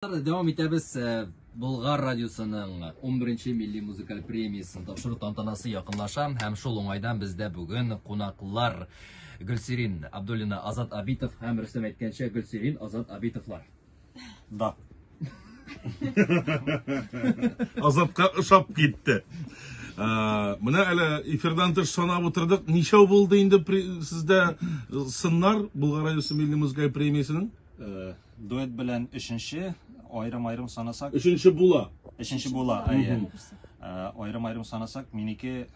Дәвам итәбез. Э, Болгар радиосының 11 милли музыкаль премиясен тапшыру тантанасы якынлаша һәм шул уңайдан бездә бүген кунаклар Гөлсирин Абдуллина, Азат Абитов һәм Рөстәм әйткәнчә Гөлсирин, Азат Абитовлар. Да. Азатка ошап китте. Э, менә әле эфирдан тыш санап утырдык. Ничәү булды инде сездә сыннар Болгар радиосы милли музыкаль премиясенең? Э, дуэт белән өченче, аерым-аерым санасак. Өченче була. Өченче була, әйе. Э, аерым-аерым санасак, минеке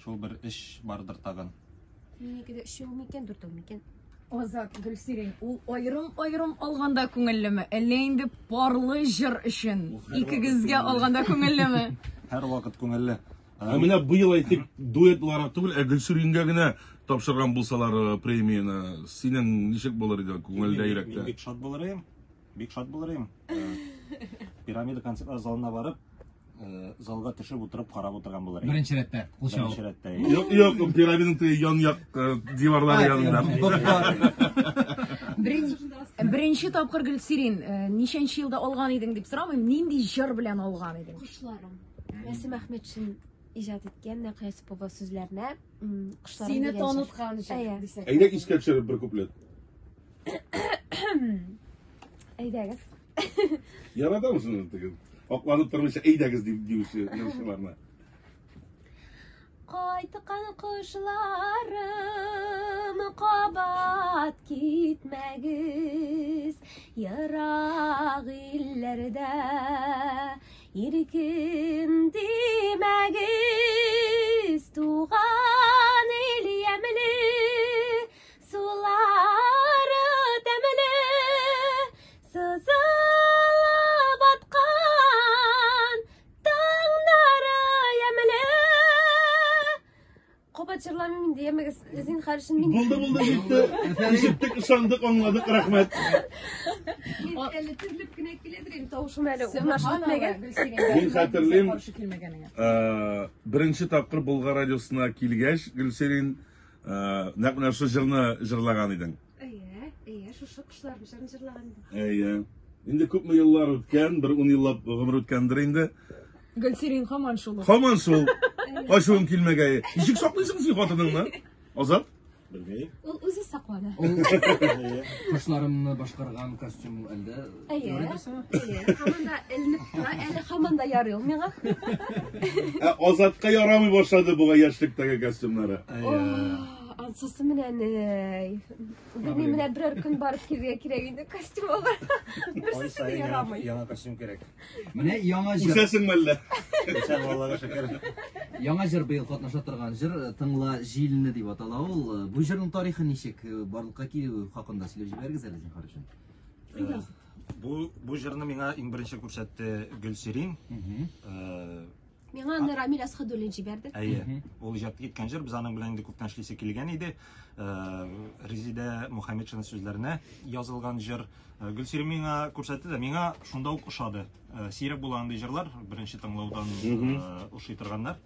шул бер эш бардыр тагын. Минеке дә өчәү микән, дүртәү микән? Азат Гөлсирин, ул аерым-аерым алганда күңеллеме, әллә инде парлы җыр өчен икегезгә алганда күңеллеме? Һәрвакыт күңелле. Ә менә быел әйтик, дуэт буларак түгел, ә Гөлсирингә генә тапшырган булсалар э, премияне, синең ничек булыр иде күңелдә, йөрәктә? Мин бик шат булыр идем. Бик шат булыр идем. Э, Пирамида концертлар залына барып, э, залга төшеп утырып карап утырган булыр идем. Беренче рәттә, кул чабып. Беренче рәттә. Юк, юк, пирамиданың теге ян як диварлары янында. Беренче тапкыр Гөлсирин, ничәнче елда алган идең дип сорамыйм, нинди җыр белән алган идең? Кошларым. Рәсим Әхмәтшин иҗат иткән Нәкыя Юсупова сүзләренә Кошларым Сине дигән җыр. таныткан җыр Әйе. дисәк. Әйдә искә төшереп бер куплет. Әйдәгез. Яратамсың теге акланып тормыйча әйдәгез дип диюче җырчыларны. Кайткан кошларым, кабат китмәгез ерак илләрдә. Иркен димәгез, туган ил ямьле, сулары тәмле, сызылып аткан таңнары ямьле. Кабат җырламыйм инде, ямегез, зинһар өчен мин. Булды, булды, җитте. Ишеттек, ышандык, аңладык, рәхмәт. Мин әле тезлеп кенә киләдер инде, тавышым әле урнашып бетмәгән. Мин хәтерлим, э, беренче тапкыр Болгар радиосына килгәч, Гөлсирин, э, нәкъ менә шул җырны җырлаган идең. Әйе, әйе, шушы кошларым җырын җырлаган идем. Әйе. Инде күпме еллар үткән, бер ун еллап гомер үткәндер инде. Гөлсирин һаман шул. Һаман шул. Ачуың килмәгәе. Ничек саклыйсың син хатыныңны? Азат? Белмим. Ул үзе саклана. Кошларымны башкарган костюм әлдә. Әйе. Әйе, һаман да эленеп тора, әле һаман да ярый ул миңа. Ә Азатка ярамый башлады бугай яшьлектәге костюмнары. Ансысы менә ни. Белмим, менә берәр көн барып килергә кирәк инде костюм алырга. Берсесе дә ярамый. Яңа костюм кирәк. Менә яңа җыр. Үсәсеңме әллә? Үсәм, Аллага шөкер. Яңа җыр быел катнаша торган җыр э, Тыңла җилне дип атала ул. Э, бу җырның тарихы ничек э, барлыкка килүе хакында сөйләп җибәрегез әле зинһар өчен. Бу бу җырны миңа иң беренче күрсәтте Гөлсирин. Миңа аны Рамил Әсхәдуллин җибәрде. Әйе, ул иҗат иткән җыр, без аның белән инде күптән эшлисе килгән иде. Резидә Мухаметшина сүзләренә язылган җыр. Гөлсирин миңа күрсәтте дә, миңа шунда ук ошады. Сирәк була андый җырлар, беренче тыңлаудан ошый торганнар.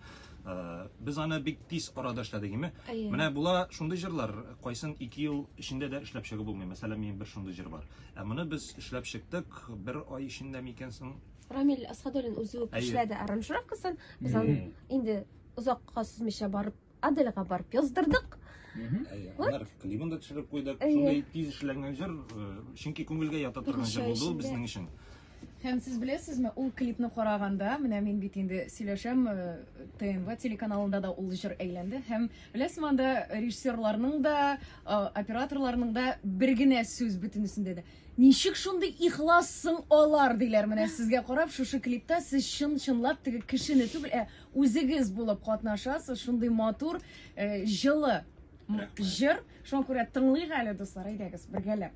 Без аны бик тиз арада эшләдек, име? Менә була шундый җырлар, кайсын 2 ел эчендә дә эшләп чыгып булмый. Мәсәлән, минем бер шундый җыр бар. Ә моны без эшләп чыктык бер ай эчендә микән соң? Рамил Асхадуллин үзе үк эшләде аранжировкасын. Без аны инде озакка сузмыйча барып Аделга барып яздырдык. Аннары клибын да төшереп куйдык. Шундый тиз эшләнгән җыр, э, чөнки күңелгә ята торган җыр булды ул безнең өчен. Һәм сез беләсезме, ул клипны караганда, менә мин бит инде сөйләшәм, э, ТНВ телеканалында да ул җыр әйләнде. Һәм беләсезме, анда режиссерларның да, э, операторларның да бер генә сүз бөтенесендә дә. Ничек шундый ихлас соң алар, диләр. Менә сезгә карап, шушы клипта сез чын-чынлап теге кешене түгел, ә үзегез булып катнашасыз. Шундый матур, э, җылы җыр. Шуңа күрә тыңлыйк әле, дуслар, әйдәгез, бергәләп.